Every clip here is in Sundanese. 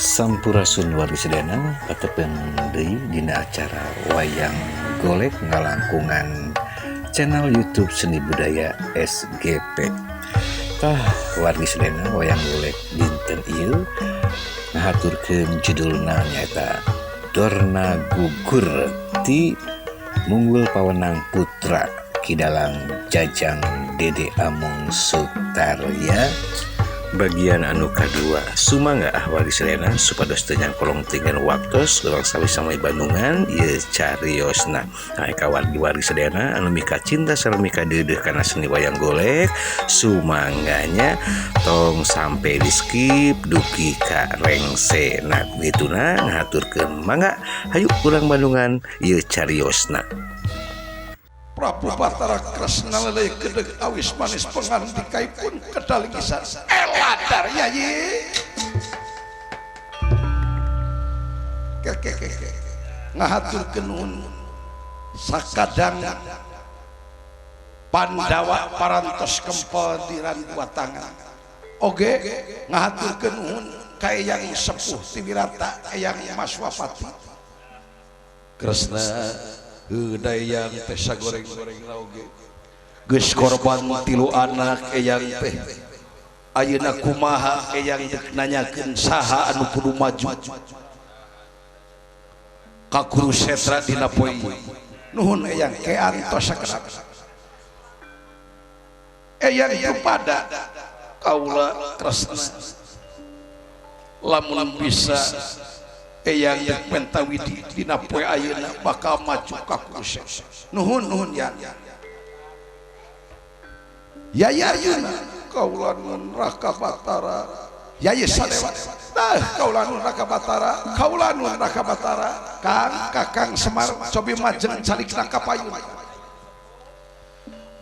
Sampurasun wargi sadayana, patepang deui dina acara Wayang Golek ngalangkungan channel YouTube Seni Budaya SGP. Tah wargi sadayana, Wayang Golek dinten ieu ngahaturkeun judulna nyaeta Dorna Gugur ti Munggul Pawenang Putra Ki Dalang Jajang Dede Amung Sutarya bagian anu kadua. Sumangga ah wargi sadayana, supados teu nyangkolong tinggal waktos urang sami-sami bandungan ieu cariosna. Nah, ka wargi-wargi sadayana anu mika cinta sareng mika deudeuh kana seni wayang golek, sumangganya tong sampai di skip dugi ka rengse. Nah, kituna ngahaturkeun, mangga hayu urang bandungan ieu cariosna. Prabu Batara Kresna leleh gedeg awis manis pengantikaipun kedalingisan eladar yayi kekekeke ngahaturkeun nuhun sakadang Pandawa parantos kempel diran dua tangan oge ngahaturkeun nuhun ka eyang sepuh ti Wirata, eyang Maswapati. Kresna eyang teh sagoreng-goreng oge geus korban tilu anak eyang teh ayeuna kumaha eyang deuk nanyakeun saha anu kudu maju ka Kurusetra dina poe ieu. Nuhun eyang ke antos sakedap eyang kepada kaula Kresna lamun bisa eyang deuk menta widi dina poe ayeuna bakal maju ka Kurusetra. Nuhun nuhun ya Yaya Arjuna kaula nun Raka Batara Yaya Sadewa tah kaula nun Raka Batara kaula nun Raka Batara Kang Kakang Semar cobi majeng calikna ka payun.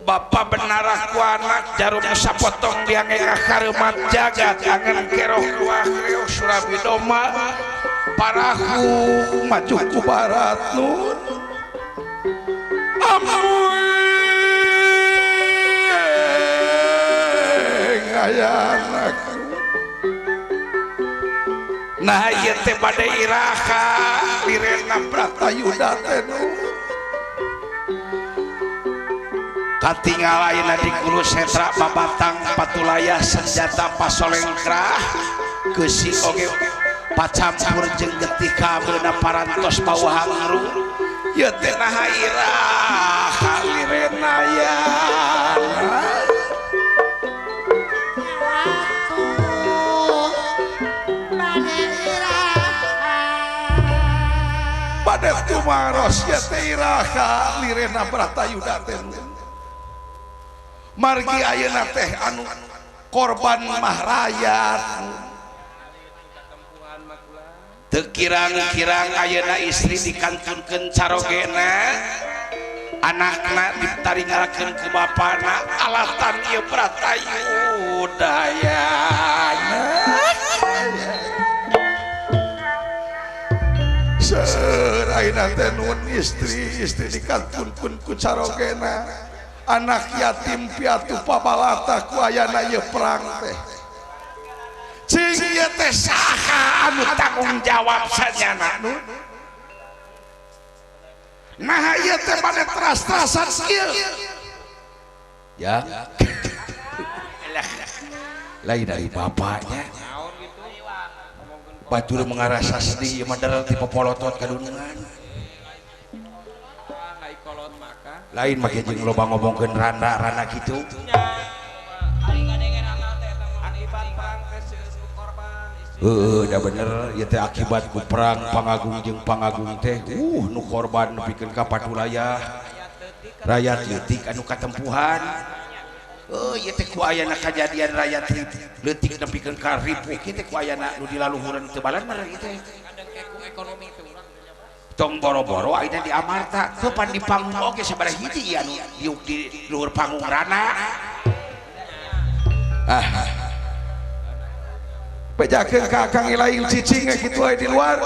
Bapa benarah ku anak jarum sapotong diange kakareumat jagat angen keroh kuah reog Surabi Doma parahu maju ku barat nun amuing ayana. Nah ieu teh bade iraha lirena Bratayuda teh nun katingal ayeuna di Kurusetra babatang patulayah senjata pasolengkrah geusi oge pacampur jeung getih kabeuna parantos bau hangru ieu teh naha iraha lirena yana. Bade tumaros ieu teh iraha lirena Bratayuda teh margi ayeuna teh anu korban mah rakyat. Teu kirang-kirang ayeuna istri dikantunkeun carogena anakna ditaringgalkeun ku bapana alatan ieu Bratayuda yana. Seur ayeuna teh nuhun istri dikantunkeun ku carogena anak yatim piatu pabalata ku ayana ieu perang teh. Cing ieu teh saha anu tanggung jawab sanyana nun? Nah ieu teh bade teras-terasan kieu. Ya. Lain dari bapaknya. Batur mengarasa sedih ieu mah darat ti popolotot ka dunungan. Lain make jeung loba ngomongkeun randa-randa kitu. Heuh, da bener ieu teh akibat ku perang pangagung jeung pangagung teh nu korban nepikeun ka patulayah rakyat leutik anu katempuhan. Ieu teh ku ayana kajadian rakyat leutik nepikeun ka ripuh kieu teh ku ayana nu di laluhureun teu balan mah ieu teh. Tong boro-boro ayeuna di Amarta teu pan di panggung oge sabaraha hiji ieu anu diuk di luhur panggung rana. Ah bejakeun ka Akang Ilaing cicing kitu aya di luar.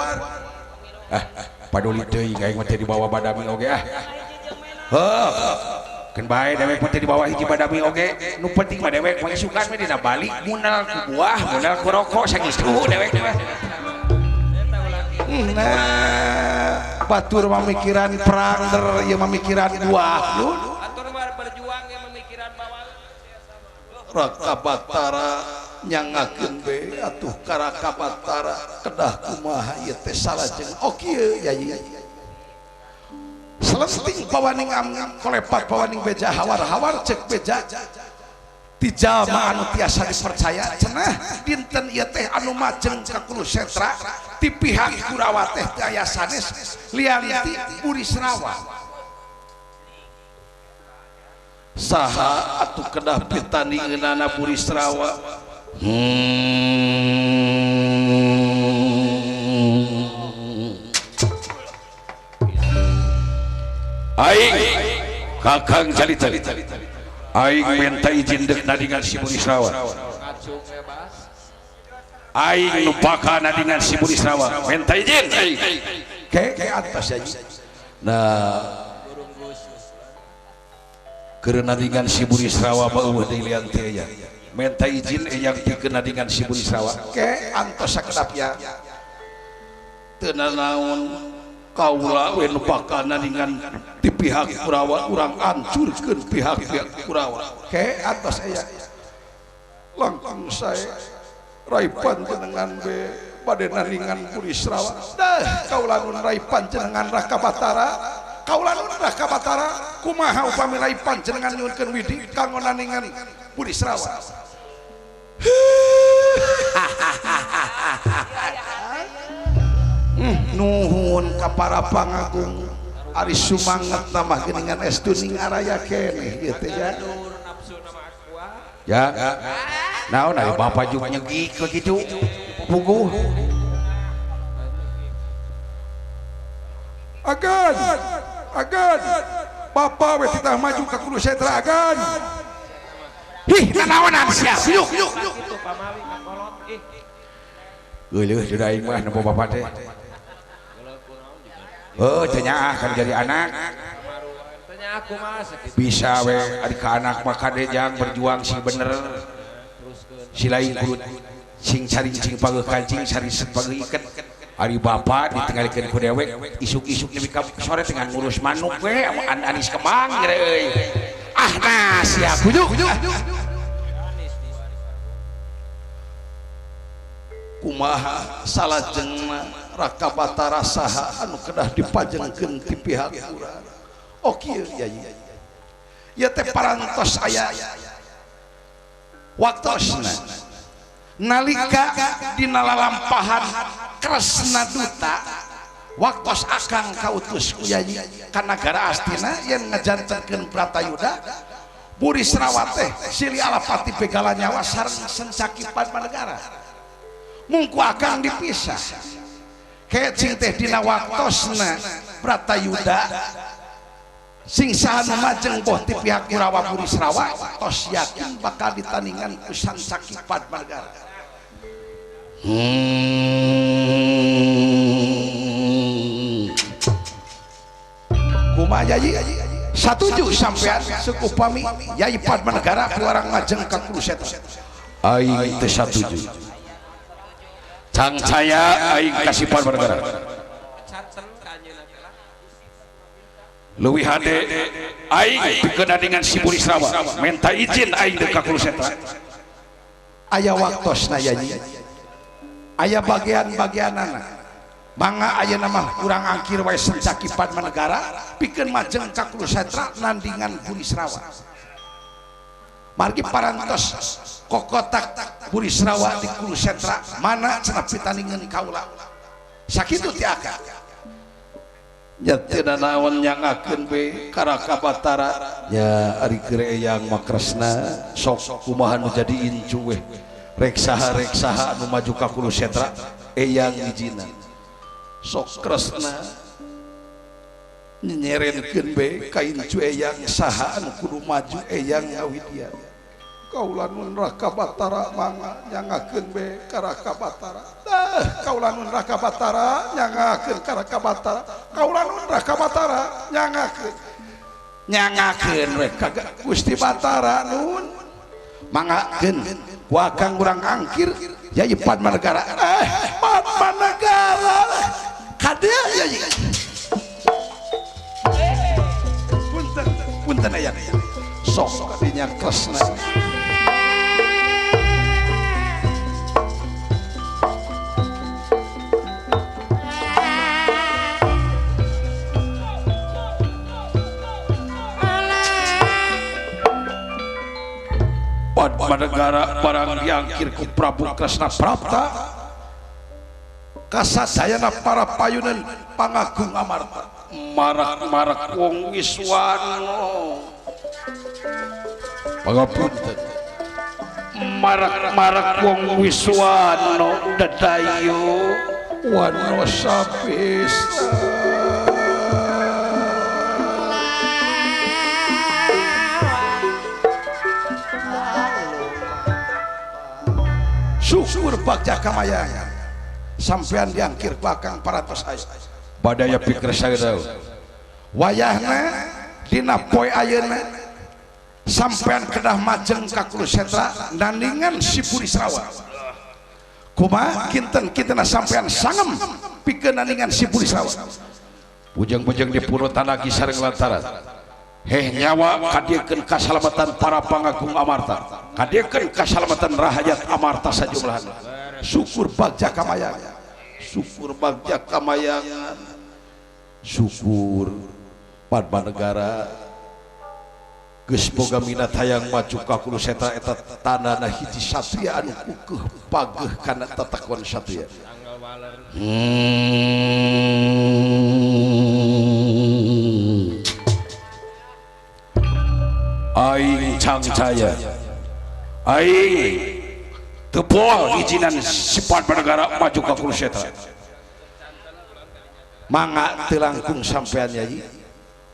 Ah paduli teuing aing mah teh dibawa badami oge ah. Heuh keun bae dewek mah teh dibawa hiji badami oge nu penting mah dewek mah isukan we dina balik munal ku buah munal ku rokok sakitu dewek mah. Nah batur mamikiran perang der ieu mamikiran buah nun atur berjuang ieu mamikiran bawal Raka Batara nyangakeun be atuh ka Raka Batara kedah kumaha ieu teh salajeng oh kieu yai selenting pawaning am kolepat pawaning beja hawar-hawar cek beja ti jalma anu tiasa dipercaya cenah dinten ieu teh anu majeng ka Kurusetra ti pihak Kurawa teh teu aya sanes lian ti Burisrawa saha atuh kedah pitandingeunana Burisrawa aing Kakang Jalita aing minta izin dek nadingan si Burisrawa aing nu bakal nadingan si Burisrawa minta izin aing ke atas ya. Nah keur nadingan si Burisrawa mah eueuh deui lian teh aya minta izin eyang pikeun nadingan si Burisrawa ke antos sakedap ya teu nanaon kaula we nu bakal nadingan ti pihak Kurawa urang hancurkeun pihak-pihak Kurawa ke atas aya langkung sae rai panjenengan be bade nadingan Burisrawa dah kaula nun rai panjenengan Raka Batara kaula nun Raka Batara kumaha upami rai panjenengan nyuhunkeun widi kanggo nadingan Burisrawa nuhun ka para pangagung ari sumanget tambah geuningan estu ning araya keneh ieu teh ya. Ya naon ari bapak juga nyegik kitu puguh agan agan bapak we titah maju ka Kurusetra agan hih nanaonan sia yuk yuk geuleuh sudah aing mah nempo bapak teh. Oh, teu nyaah kan jadi anak. Bisa we ari ka anak mah kade jang berjuang sing bener. Si lain kudu sing cari cing pageuh kancing cari set pageuh iket. Ari bapak ditinggalikeun ku dewek isuk-isuk nepi ka sore teh ngurus manuk we anis kembang jere euy. Ah nah sia kudu. Kumaha salajengna Raka Batara saha anu kedah dipajengkeun ti pihak urang. Oh kieu yai. Ieu teh parantos aya waktosna nalika dina lalampahan Kresna Duta waktos akang kautus ku yai ka nagara Astina yen ngajantenkeun Pratayuda Burisrawa teh silih alapati begala nyawa sareng Sencaki Padmanegara. Mungku akang dipisah kecing teh dina waktosna Pratayuda sing saha nu majeng boh ti pihak Kurawa Burisrawa tos yakin bakal ditandingan ku Sancaki Padmanegara. Kumaha yai satuju sampean sukupami Yai Padmanegara piwarang majeng ka Kurusetra? Aing teu satuju. Cangcaya aing kasih Padmanegara. Leuwih hade aing pikeun nadingan si Burisrawa minta izin aing deuk ka Kurusetra. Aya waktosna yai. Aya bagian-bagianana. Mangga ayeuna mah urang angkir wae Sencaki Padmanegara pikeun majeng ka Kurusetra nandingan Burisrawa. Margi parantos kokotak Burisrawa di Kurusetra mana cenah pitandingan kaula. Sakitu ti akang. Nya teu nanaon nyangakeun be ka Raka Batara nya ari keur eyang mah Kresna sok kumaha nu jadi incu weh. Rek saha anu maju ka Kurusetra eyang ijinan. Sok Kresna nyerenkeun be ka incu eyang saha anu kudu maju eyang ngawidian. Kaula nun Raka Batara mangga nyangakeun be ka Raka Batara. Dah kaula nun Raka Batara nyangakeun ka Raka Batara. Kaula nun Raka Batara nyangakeun. Nyangakeun we ka Gusti Batara nun. Manggakeun ku akang urang angkir Yai Padmanegara. Padmanegara. Kade Yayi. Punten, punten aya. Sok kadinya Kresna. Padmanegara barang diangkir ku Prabu Kresna Prapta kasadayana para payunan pangagung Amarta marak-marak wong Wiswano pangapunten marak-marak wong Wiswano dedayo wano sapis. Syukur bagja kamayangan sampean diangkir bakang parantos aya badaya pikir saya wayahna dina poe ayeuna sampean kedah majeng ka Kurusetra nandingan si Burisrawa kumaha kinten-kintena sampean sangem pikeun nandingan si Burisrawa bujang-bujang dipurut tanah sareng lantaran heh nyawa kadiekeun kasalamatan para pangagung Amarta kadiekeun kasalamatan rahayat Amarta sajumlahna. Syukur bagja kamayangan, syukur bagja kamayangan, syukur Padmanegara geus boga minat hayang maju ka Kurusetra eta tandana hiji satria anu kukeuh pageuh kana tatakon satria. Aing cangcaya aing teu poal izinan si Padmanegara maju ka Kurusetra. Mangga teu langkung sampean Yayi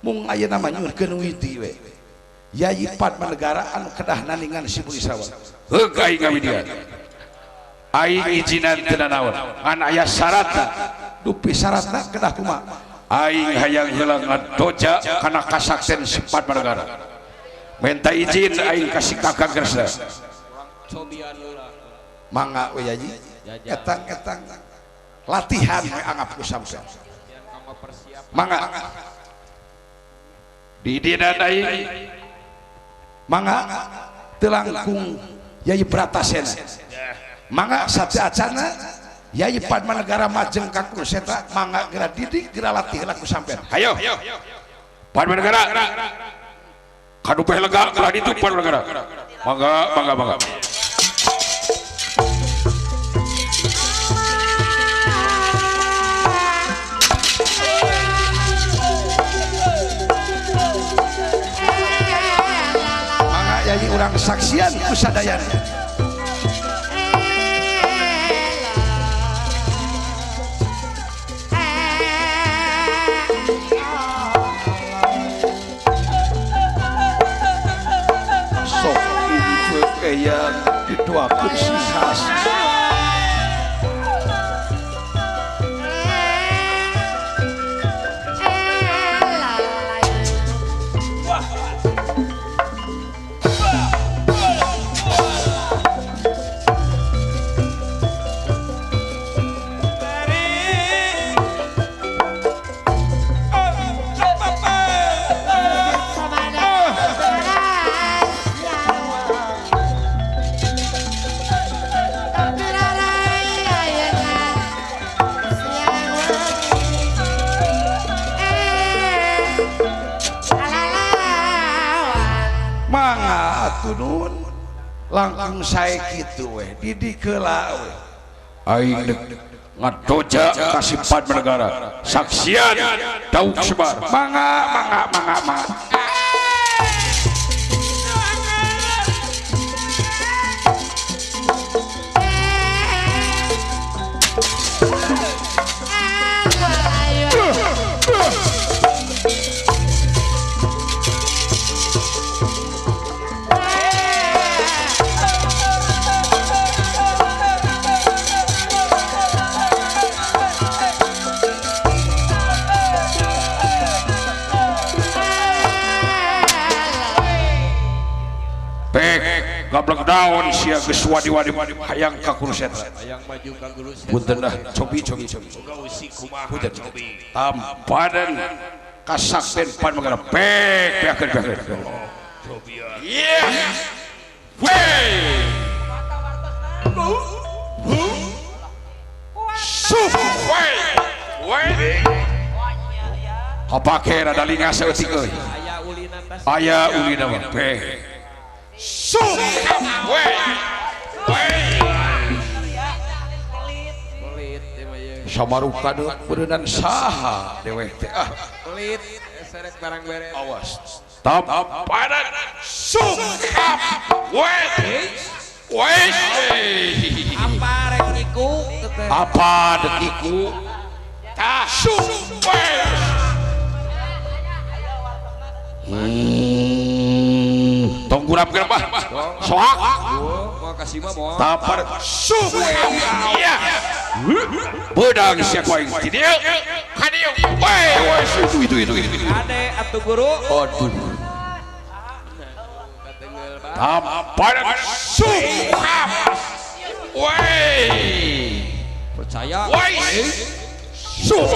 mung ayeuna mah nyuhunkeun widi we Yayi Padmanegara anu kedah nandingan si Burisrawa. Heug aing ngawidian aing izinan teu nanaon ngan aya syaratna. Dupi syaratna kedah kumaha? Aing hayang heula ngadoja kana kasakten si Padmanegara. Minta izin aing kasih kakak Kresna. Mangga we Yayi etang-etang latihan we anggap ku sampean. Mangga di dina aing mangga teu langkung Yayi Bratasena. Mangga sateuacana Yayi Padmanegara majeng ka Kurusetra mangga geura didik geura latih heula ku sampean. Hayo Padmanegara kadupeh lega kalah ditu Padmanegara. Mangga mangga mangga. Mangga Yayi urang saksian ku sadayana. Yang didoakeun sing khas. Nun langkung sae kitu we didik heula we aing ngadoja ka si Padmanegara saksian dauk sebar. Mangga mangga mangga mangga. Gablek daun sia geus wadi-wadi hayang ka Kurusetra. Hayang maju ka Kurusetra. Punten dah cobi cobi cobi. Punten tampadan kasakten pan magara pek peakeun peakeun. Yeah. Wey. Sup wey. Wey. Kapake rada lingas saeutik euy. Aya ulina mah pek. Sup wey. Wey. Samaruka deuk beureunan saha dewek teh ah. Pelit serek barang bere. Awas. Tampadan sup wey. Wey. Apa rek iku? Apa dek iku? Tah sup wey. Tong gurap gerap ah. Soak. Mau kasih mah moal. Tampar sup iya. Bedang sia ku aing ti dieu. Ka dieu. Wey, wey itu. Ade atuh guru. Aduh. Tampar sup. Wey. Percaya. Wey. Sup.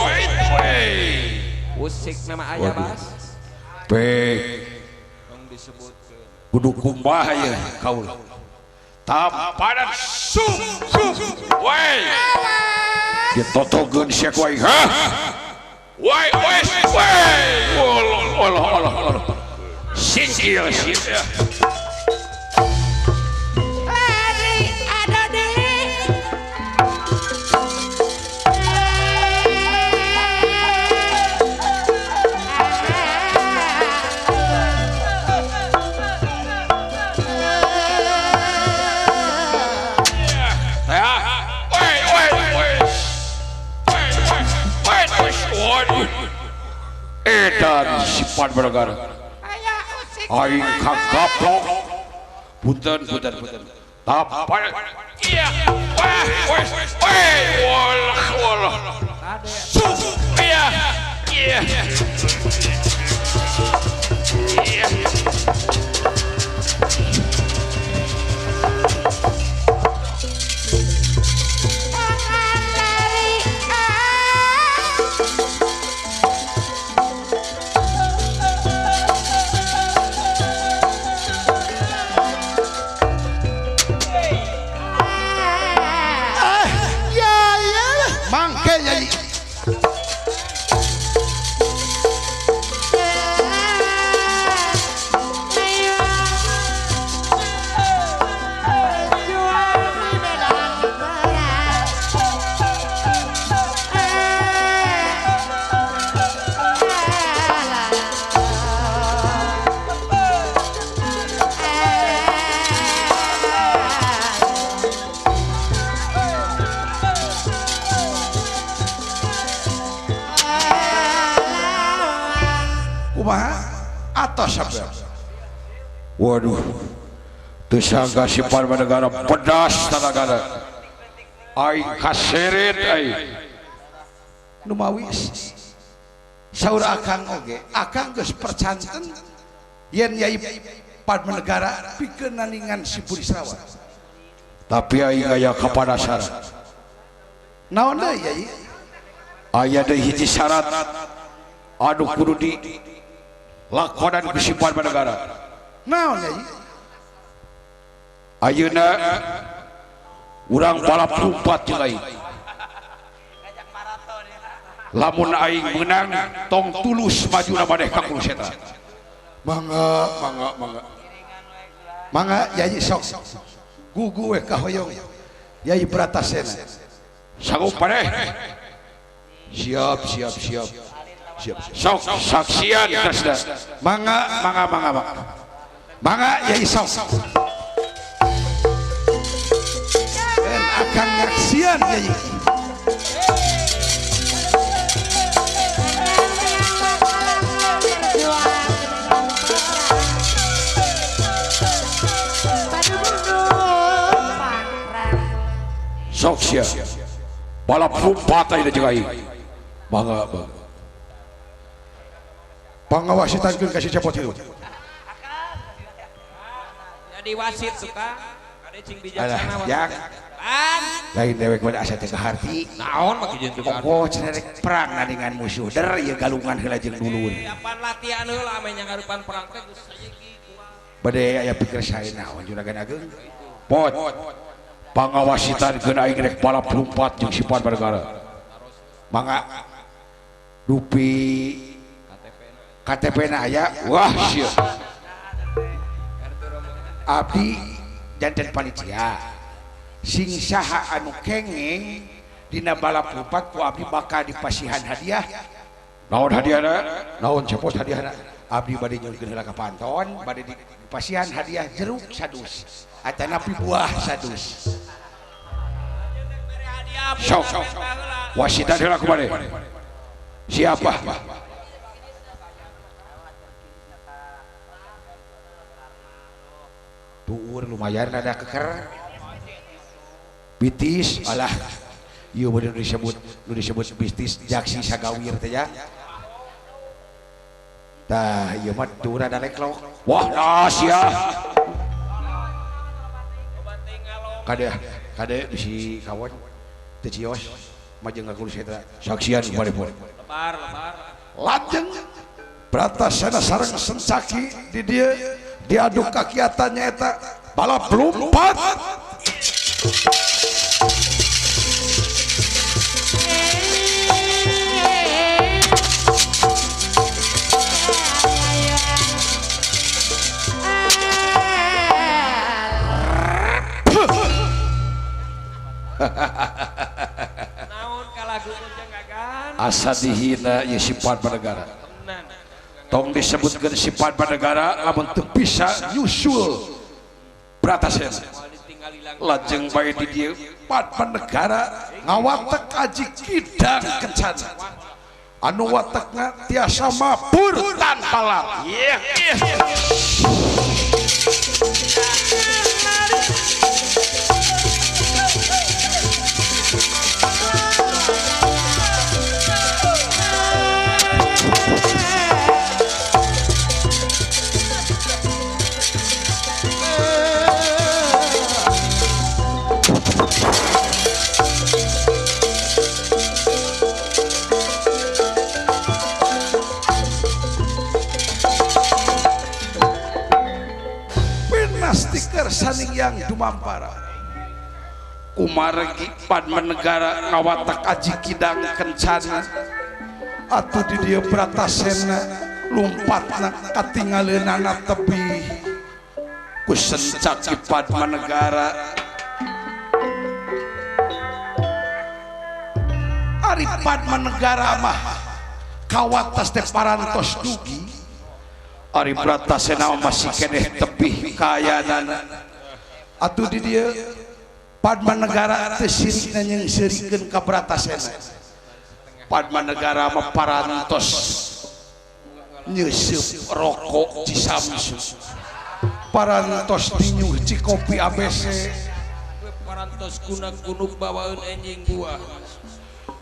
Wey. Usik nama aya Bas. Pek. Tong disebutkeun. Kudu kumaha ye kaul. Tamparan sup sup. Wey. Ditotogeun sia ku aing ha. Wey wey wey. Allah Allah Allah. Singkir sia. Edan sifat beragara aing kagaplok punten punten punten tapan iya wah wah wah walah walah sup iya iya iya. Waduh, tersangka si Parmanegara pedas tanagara. Aing kaseret aing. Numawis. Saur akang oge, akang geus percanten yen Yai Parmanegara pikeun naningan si Burisrawa. Tapi aing aya kapanasaran. Naon deui Yai? Aya deui hiji syarat anu kudu di lakonan ku si Parmanegara. Naon Yai? Ayeuna urang balap lumpat jeung aing. Lamun aing meunang tong tulus majuna maneh ka Kurusetra. Mangga mangga mangga. Mangga Yai sok. Gugu we kahoyong. Yai Bratasena. Sanggup maneh? Siap siap siap. Siap siap. Sok saksian Kresna. Mangga mangga mangga mangga. Mangga Yai sok. Dan akan nyaksian Yai. Sok sia. Balap lumpat aing jeung aing. Mangga mangga. Pangawasitankeun ka si Cepot hirup. Jadi wasit suka kade cing bijaksana wasit. Yang lain dewek pada asa teh kaharti. Naon mah jeung teu kaharti. Cenah rek perang dengan musuh der ieu galungan heula jeung dulur. Apan latihan heula ame nyanggarupan perang teh geus saeugi kuat. Bade aya pikir sae naon juragan ageung. Pot. Pangawasitan keun aing rek balap lumpat jeung si Padmanegara. Mangga dupi KTP na aya. Wah sia. Abdi janten panitia sing saha anu kenging dina balap lumpat ku abdi bakal dipasihan hadiah. Naon hadiahna? Naon cepot hadiahna? Abdi bade nyurkeun heula ka panton, bade dipasihan hadiah jeruk sadus atanapi buah sadus. Sok wasitan heula ku bade. Siapa? Tuur lumayan ada keker bitis alah ieu bade nu disebut bisnis jaksi sagawir teh ya. Tah ieu mah tuur ada leklok. Wah nas ya. Kade kade bisi kawon teu cios majeng ngakulus eta saksian bade poe. Lebar lebar. Lajeng Bratasena sareng Sencaki di dieu diadu kakiatannya eta balap lompat. Naon kalagu jeung gagan asa dihina ieu si Padmanegara. Tong disebutkeun si Padmanegara lamun teu bisa nyusul Bratasena. Lajeng bae di dieu Padmanegara ngawatek aji kidang kencana anu watekna tiasa mabur tanpa lat. Saning yang dumampara kumargi Padmanegara ngawatak aji kidang kencana atuh di dieu Bratasena lumpatna katingaleunana tebih ku Sencaki Padmanegara. Ari Padmanegara mah kawatas teh parantos dugi. Ari Bratasena masih keneh tebih kayanana. Atuh di dieu Padmanegara teh sirikna nyeungseurikeun ka Bratasena. Padmanegara mah parantos nyeuseub rokok Cisamsu, parantos dinyuh Cikopi ABC, parantos guna-gunuk bawaeun enjing buah,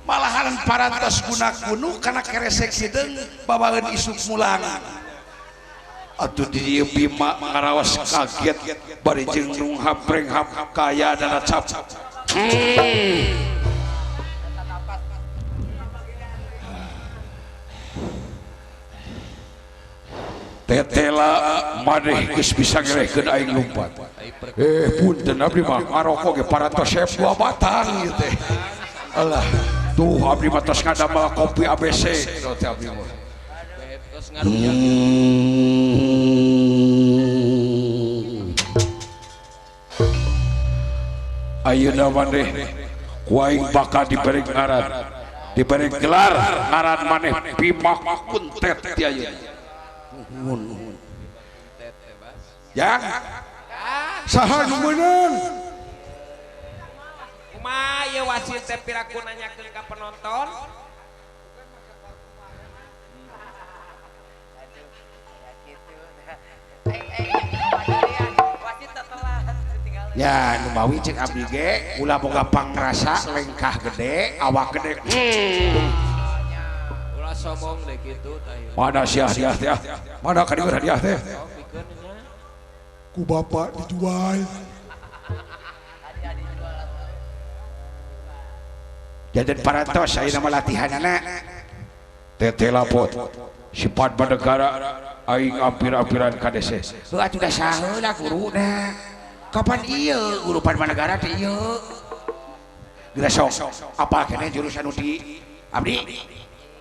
malahan parantos guna-gunuk kana keresek hideung bawaeun isuk mulang. Atuh di dieu Bima ngaraos kaget bari jeung nunghapreng-hap kayanana cap. Tetela maneh geus bisa ngelehkeun aing lumpat. Punten abdi mah ngarokok ge parantos sep 2 batang ieu teh. Alah, tuh abdi mah tos ngadamel kopi ABC teh abdi mah. Ayeuna maneh ku aing bakal diberi ngaran, diberi gelar ngaran maneh Bima Kuntet ti ayeuna. Nuhun nuhun. Yang saha nu meunang? Kumaha ieu wasit teh piraku nanyakeun ka penonton? Ya nu mawi cek abdi ge ulah boga pangrasa lengkah gede awak gede. Ulah sombong deh kitu tah. Mana sia hadiah teh? Mana ka dieu hadiah teh? Ku bapak dijual. Jajan parantos ayeuna mah latihanana. Tete lapot. Si Padmanegara aing ampir-ampiran ka dese. Heuh atuh da saheula guruna. Kapan ieu guru Padmanegara teh ieu? Geura sok apal keneh jurus anu di abdi.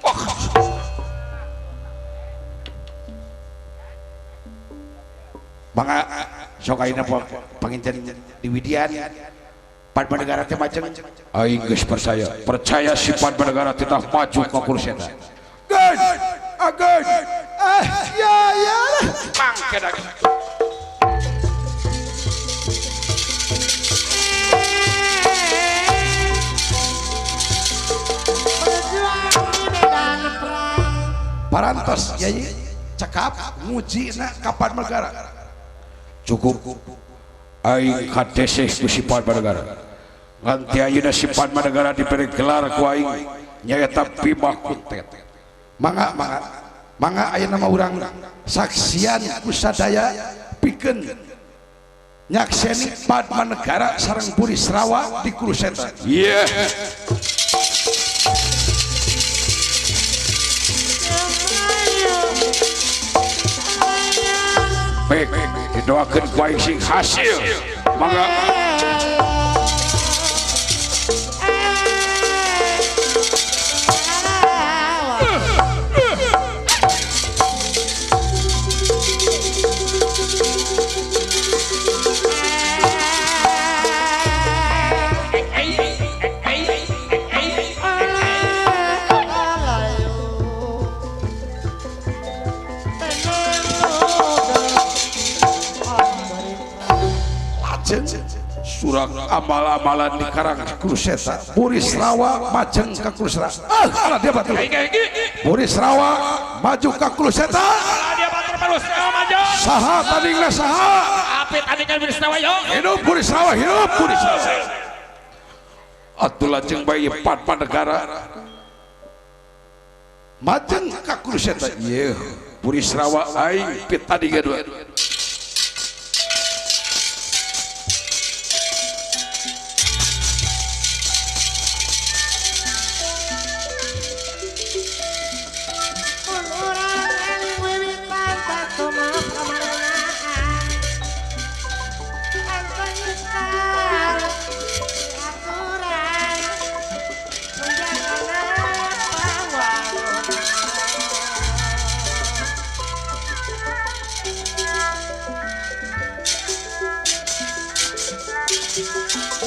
Oh. Mangga sok ayeuna panginten di Widian Padmanegara teh majeng. Aing geus percaya, percaya si Padmanegara titah maju ka kursi eta. Geus, ageun. Ah, ya ya. Mangke da. Parantos yai cekap ngujina ka Padmanegara. Cukup aing kadeseh ku si Padmanegara. Nganti ayeuna si Padmanegara diberi gelar ku aing nyaeta Bima Kuntet. Mangga mangga mangga ayeuna mah urang saksian ku sadaya pikeun nyakseni Padmanegara sareng Burisrawa di Kuruseta. Iya. Baik, didoakan ku aing sing hasil. Mangga. Surak amal-amalan di Karang Kuruseta Burisrawa majeng ka Kuruseta. Ah, alah dia batur. Burisrawa maju ka Kuruseta. Alah dia batur Burisrawa maju. Saha tandingna saha? Api tandingan Burisrawa yo. Hidup Burisrawa, hidup Burisrawa. Atuh lajeng bae Padmanegara majeng ka Kuruseta. Yeuh, Burisrawa aing pitandingan dua.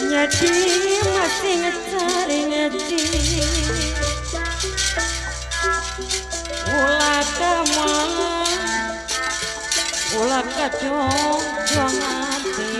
Ngaji masih ngecari ngaji ulah kemang ulah kacong ati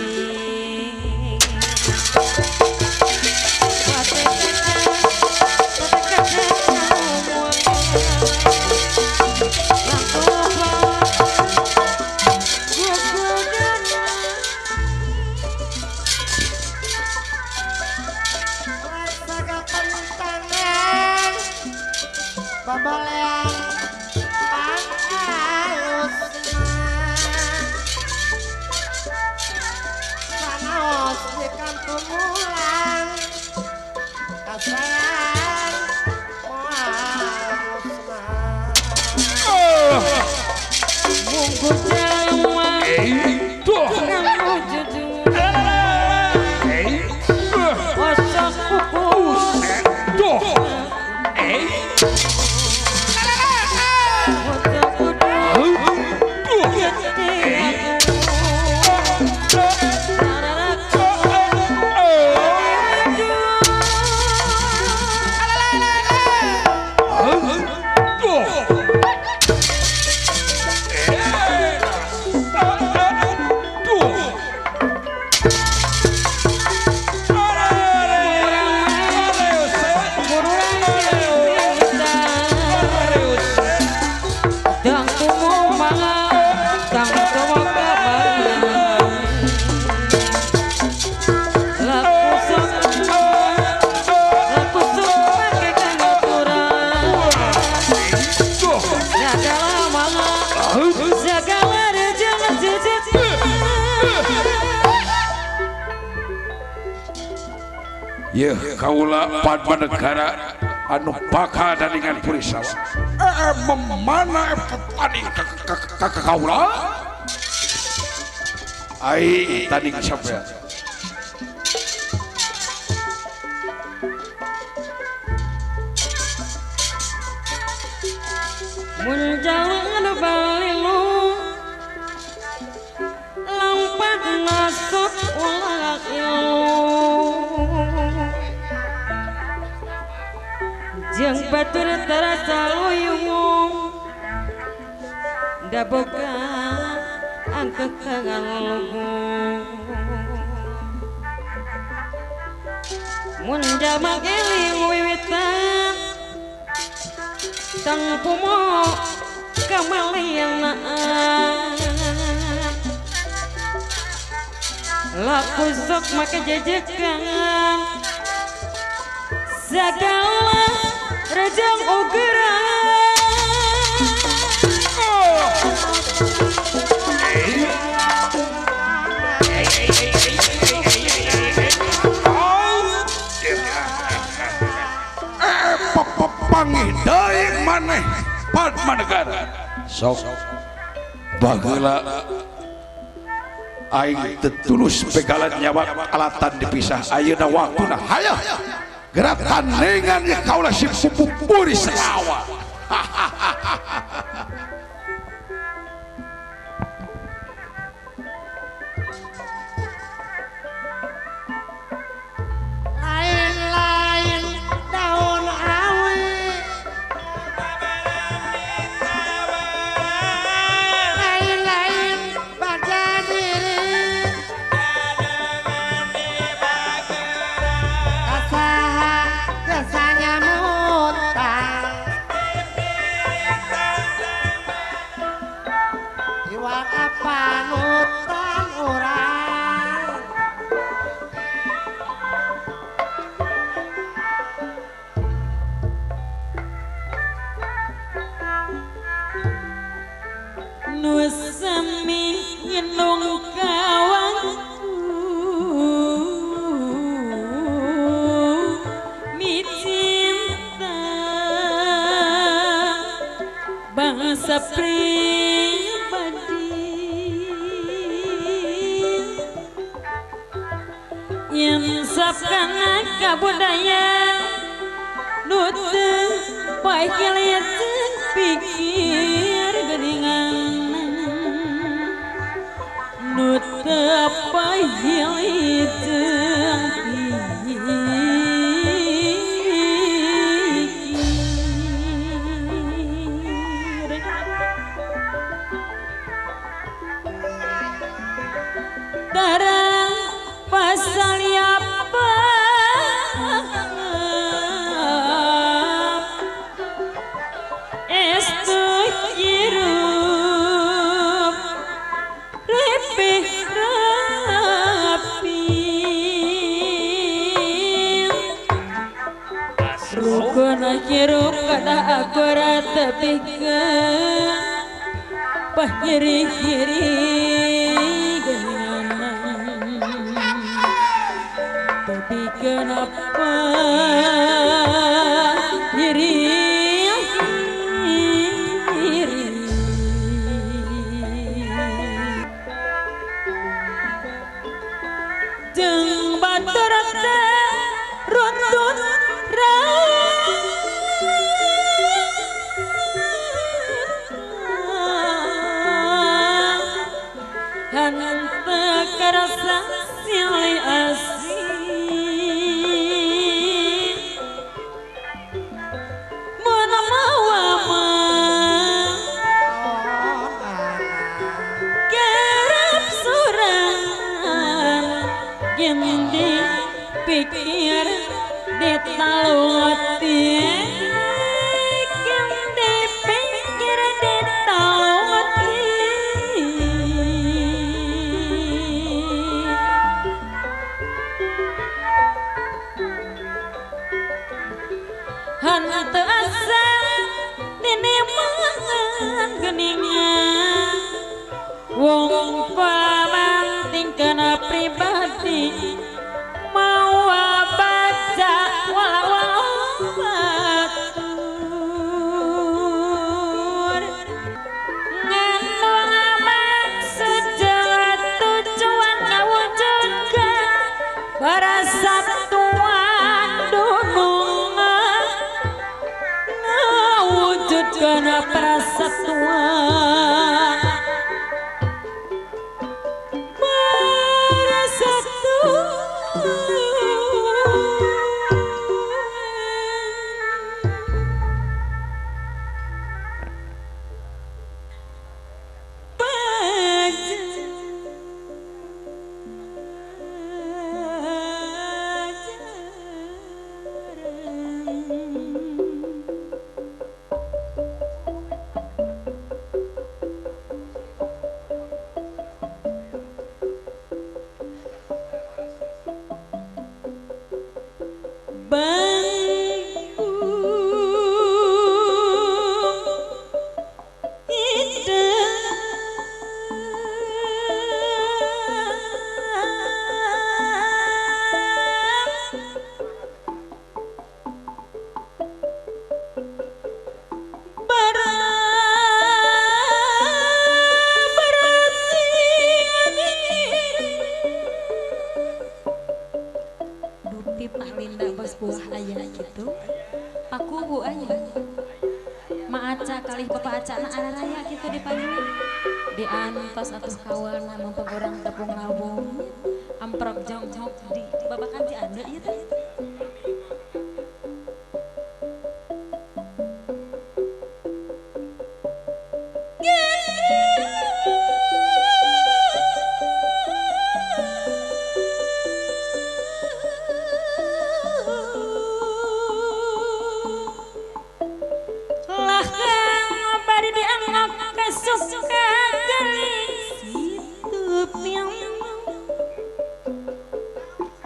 Yeuh kaula Padmanegara anu bakal daningan Purisawa. Memana tanding ka kaula? Ai tanding sampean. Mun jalan balilu lampat masuk ulah ilu jeung batur terasa luyung daboga angkekangan lugu mun jamak eling wiwitan tang pumo kamalianaan laku sok make jejekan segala rejang ugeran. Pangih deui maneh Padmanegara sok baheula aing teu tulus pegalan nyawa alatan dipisah ayeuna waktuna hayo gerak tandingan ya kaula si pupuri selawa. Lain-lain daun awi lain-lain baca diri kasaha kesanya mutang iwak panutan urang nu semi nginung kawangku micinta bangsa pribadi insaf kana kabudaya nu teu paeh pikir geuningan nu teu paeh jeung pikir tarang pasal apa estu hirup repeh rapi rukun hirup kada akora tepikeun pahiri-hiri geuningan tapi kenapa hiri jeung batur teh runtut henteu karasa silih asih mun mawa mah garap sorangan gendi pikir ditalungti gendi pikir ditalungti henteu asa dinemangan geuningan wong pamanting kana pribadi mawa baca Persatuan buah ayah gitu pakuwu ayah maaca kalih bapak aca na raya gitu dipanggil diantos atuh kawana mempegorang tepung rawung amprok jongjong di babakan di anda ieu teh.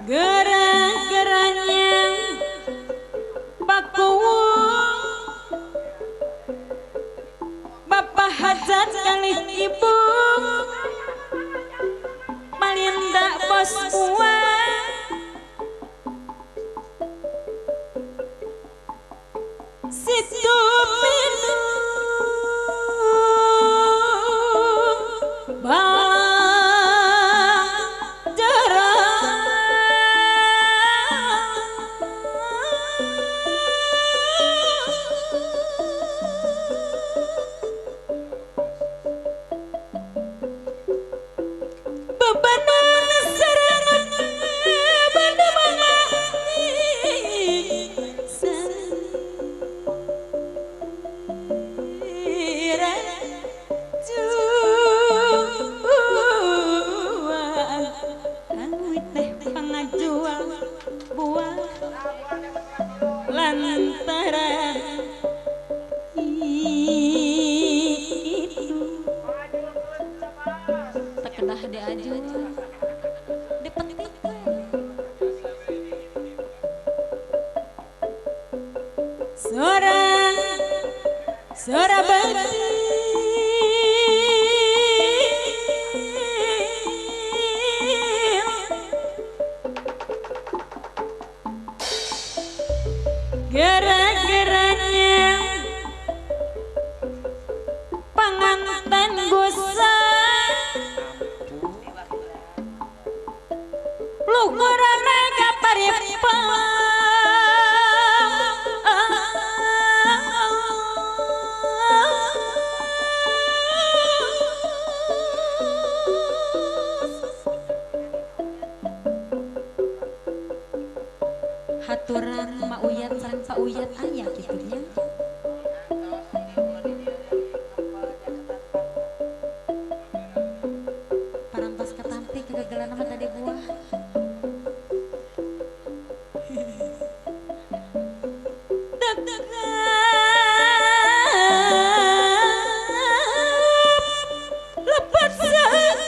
Gara-garanya pakuwu bapak hajat kalih ibu Malinda bos buah situ pintu lantaran itu tekedah diajun dipetik sora sora bakti gara-garanya pengantin gusar luguran naga paripang haturan Ma Uyat sareng Pak Uyat aya kitu nya. Parantos katampi kegagalan mah tadi buah. Lepat saik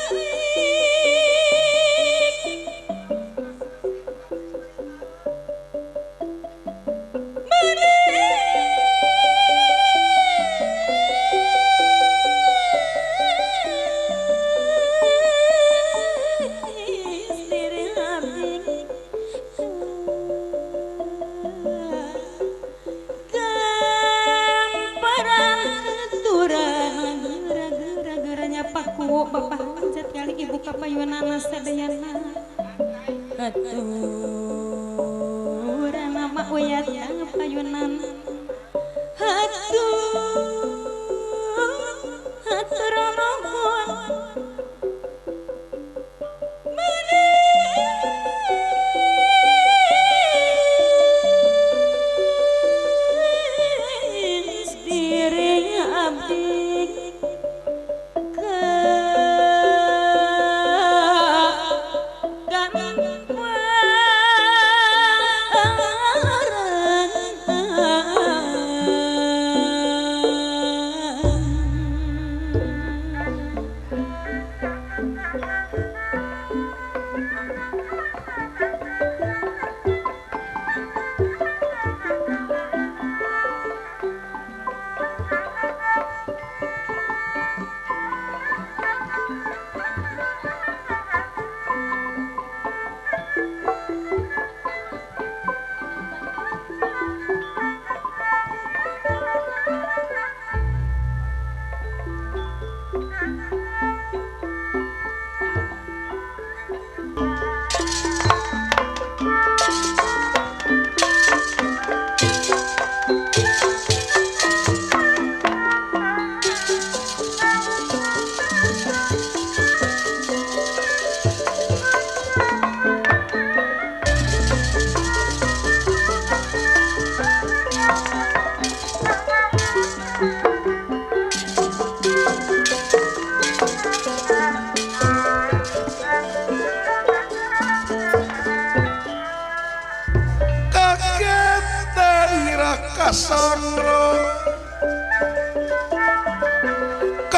Bapak hajat kali ibu kapayunana sadayana haturana Ma Uyat payunan hatur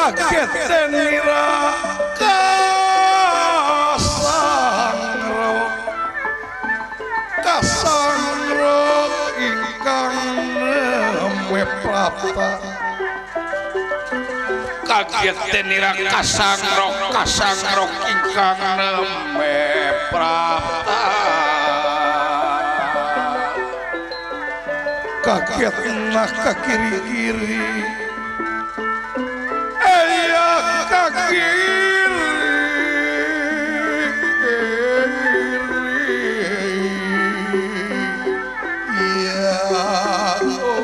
Kaget tenira kasangro kasangro ingkang nembe prapta. Kaget tenira kasangro kasangro ingkang nembe prapta. Kaget nah ka kiri-kiri eya ka kiri ya Allah.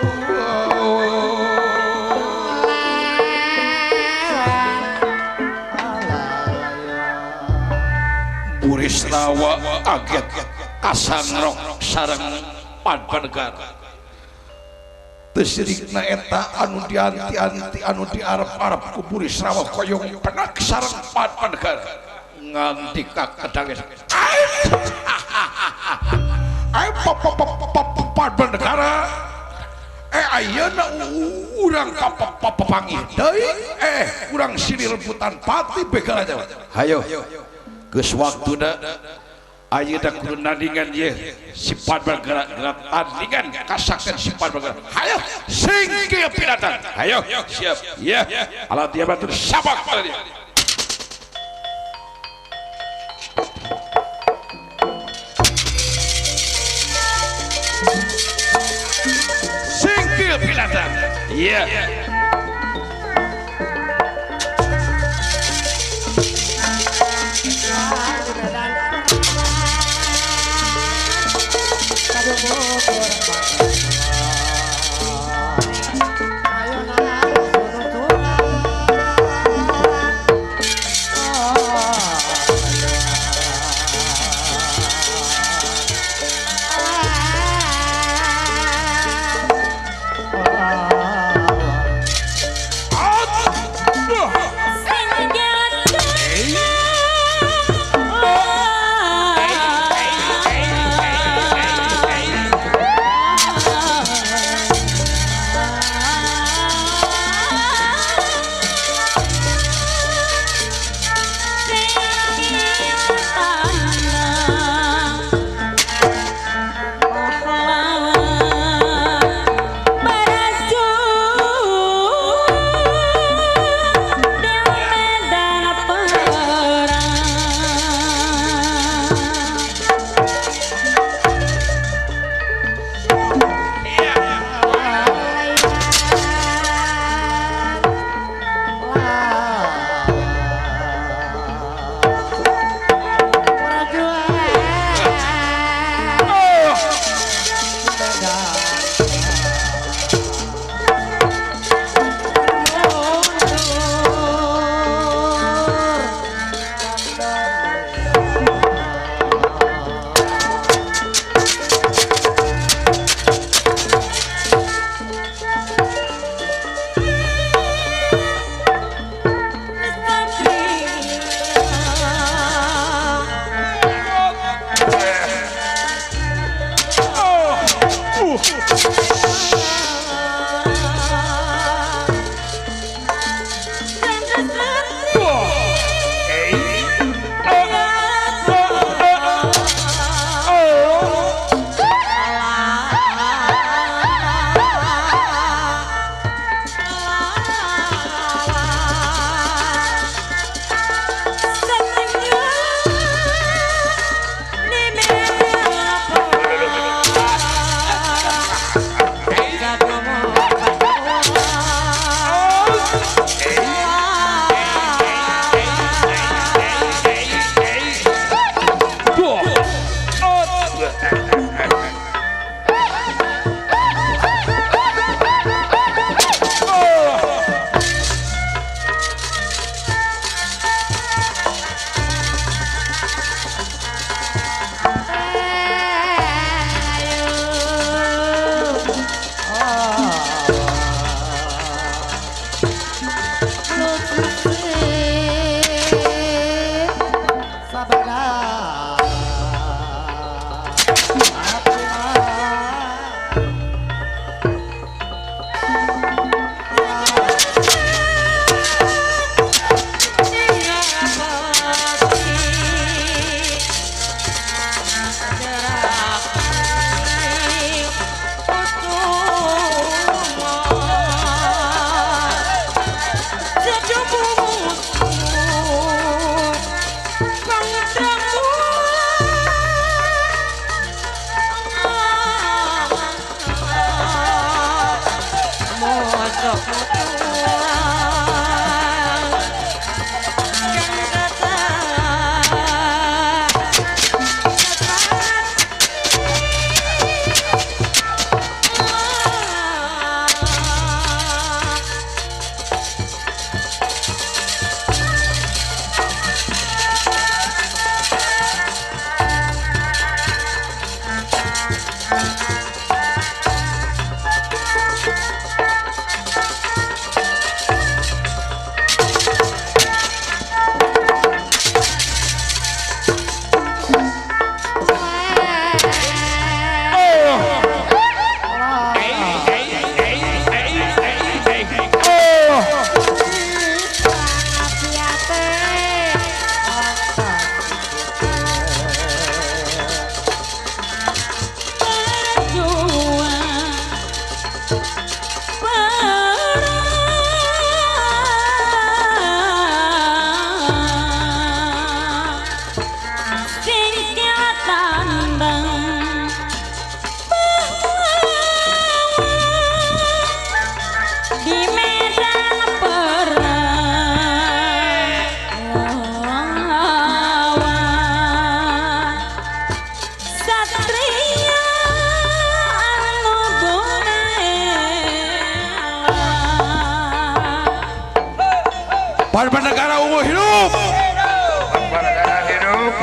Burisrawa kaget kasangrok sareng Padmanegara. Tesirikna eta anu dianti-anti anu diarep-arep ku Burisrawa koyong penak sareng Padmanegara nganti ka kedanges. Ai Padmanegara ayeuna urang papanggih deui urang silih rebutan pati begal aja. Hayo geus waktuna ayeuna kudu nandingan ye si Padmanegara tandingan kasakten si Padmanegara. Hayo singkir pinatan. Hayo siap ya alat dia batur sabak pada dia. Singkir pinatan. Iya. Padmanegara ungu hidup. Padmanegara hidup.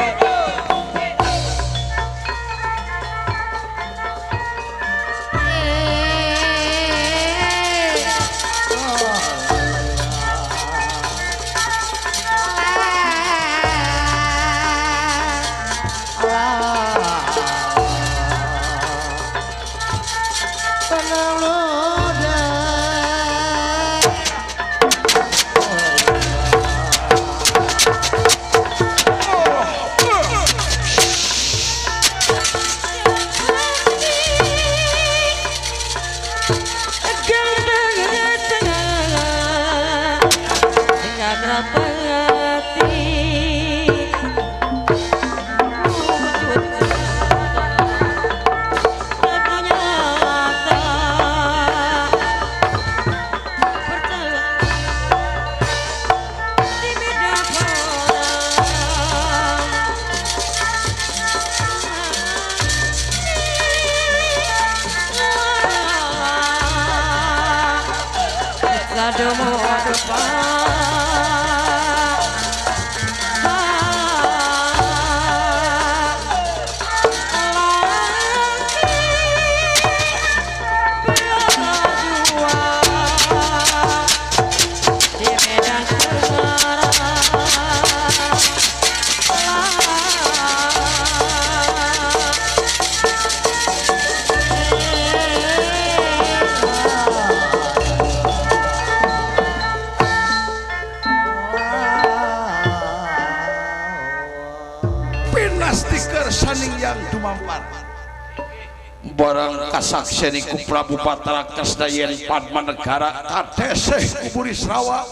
Barang kasaksian ku Prabu Batara Kresna yen Padmanegara kateseh ku Burisrawa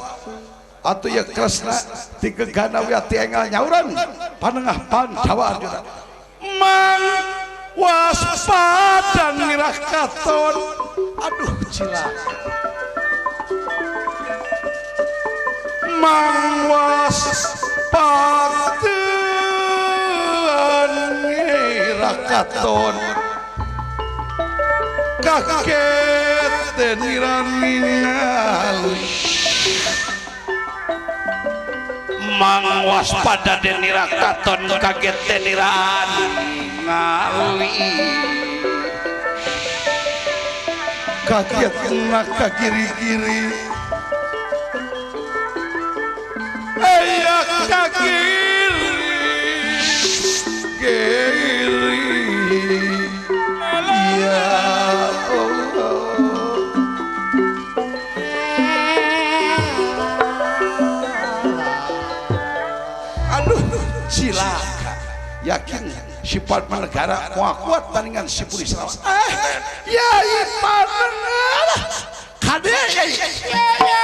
atuh ye Kresna ti gegana wiati enggal nyauran panengah Pancawa Arjuna mang waspada nirah katon aduh cilaka mang waspada nirah katon kaget nirani mang waspada denira katon kaget nirani ngali kaget naka kiri-kiri aya kakiri kiri ya Allah. Aduh cilaka yakin si Padmanegara mau kuat tandingan si Burisrawa ya Padmanegara kade ya.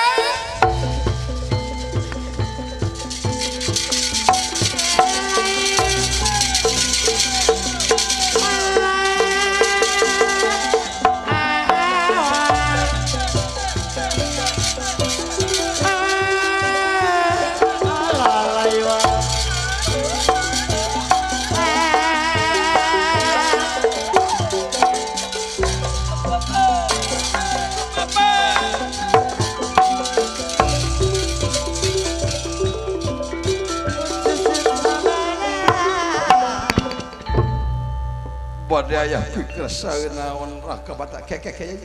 Aya pikir naon raka batak keke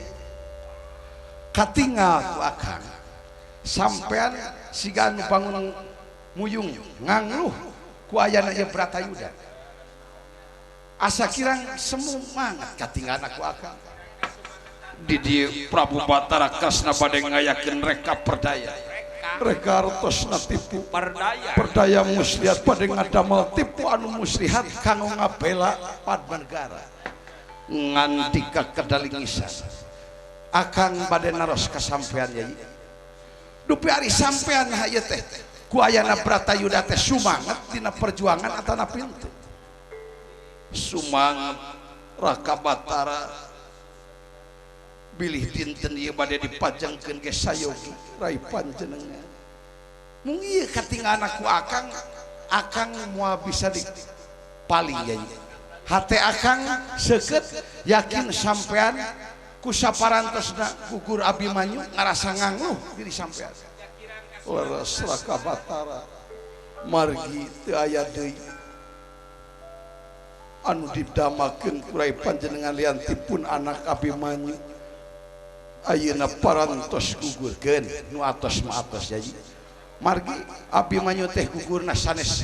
katingal ku akang sampean siga anu bangun muyung ngangluh ku ayana ieu Bratayuda asa kirang semu mangat katingalna ku akang di dieu Prabu Batara Kresna bade ngayakeun reka perdaya reka artosna tipu perdaya muslihat bade ngadamel tipu anu muslihat kanggo ngabela Padmanegara ngandika kedalingisan akang bade naros kasampean yai dupi ari sampean ieu teh ku ayana Bratayuda teh sumanget dina perjuangan atana pintu sumanget Raka Batara bilih dinten ieu bade dipajangkeun ge sayogi rai panjenengan mung ieu katingalna ku akang akang moal bisa dipaling yai hate akang seukeut yakin sampean ku saparantosna gugur Abimanyu ngarasa ngangluh diri sampean Leres Raka Batara margi teu aya deui anu didamakeun ku rai panjenengan lian tipun anak Abimanyu ayeuna parantos gugurkeun nu atos mah atos jadi margi Abimanyu teh gugurna sanes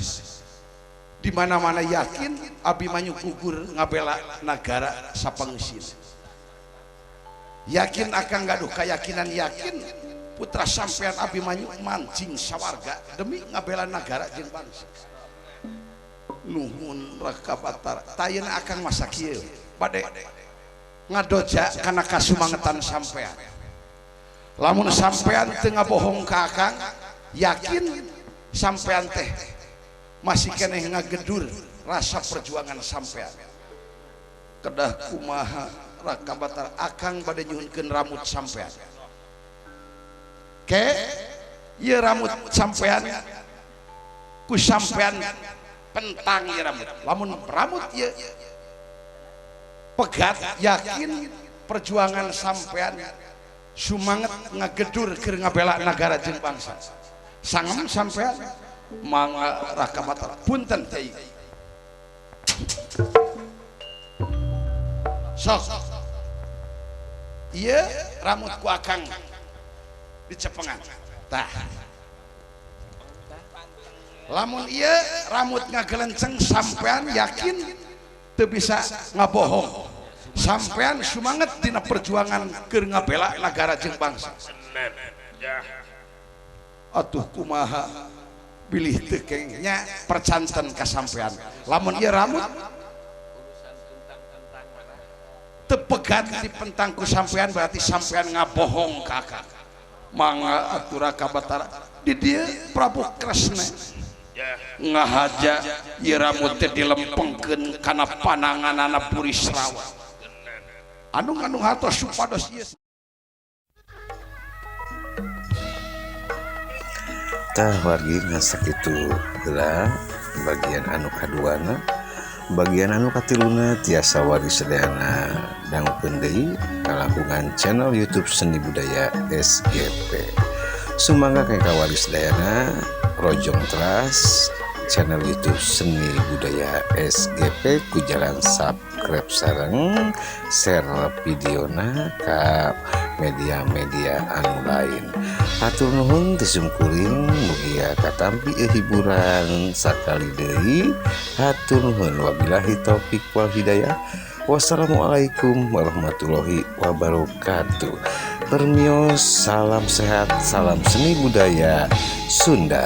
di mana-mana yakin Abimanyu gugur ngabela nagara sapangeusina yakin akan gaduh keyakinan yakin putra sampean Abimanyu mancing sawarga demi ngabela nagara jeung bangsa. Nuhun Raka Batara tayeuna akang masa kieu bade ngadoja kana kasumangetan sampean lamun sampean teu ngabohong ka akang yakin sampean teh masih keneh ngagedur rasa perjuangan sampean kedah kumaha Raka Batara akang bade nyuhunkeun ramut sampean ke ieu ramut sampean ku sampean pentang ieu ramut lamun ramut ieu pegat yakin perjuangan sampean sumanget ngagedur keur ngabela nagara jeung bangsa sangem sampean mangga Raka Batara punten teh sok ieu ramut ku akang dicepengan tah lamun ieu ramut ngagelenceng sampean yakin teu bisa ngabohong sampean sumanget dina perjuangan keur ngabela nagara jeung bangsa atuh kumaha bilih teu kengnya percanten ka sampean lamun ieu ramut teu pegat di pentangku sampean berarti sampean ngabohong ka akang mangga atuh Raka Batara di dieu Prabu Kresna ngahaja ieu ramut teh dilempengkeun kana pananganana Burisrawa anu ngandung hartos supados ieu. Tah wargi ngasakitu heula bagian anu kaduana bagian anu katiluna tiasa wargi sadayana dangukeun deui kalangkungan channel YouTube Seni Budaya SGP. Sumangga ka wargi sadayana rojong teras channel YouTube Seni Budaya SGP ku jalan subscribe sareng share videona ka media-media anu lain. Hatur nuhun ti simkuring mugia katampi hiburan sakali deui. Hatur nuhun wabillahi taufik wal hidayah. Wassalamualaikum warahmatullahi wabarakatuh. Permios, salam sehat, salam seni budaya Sunda.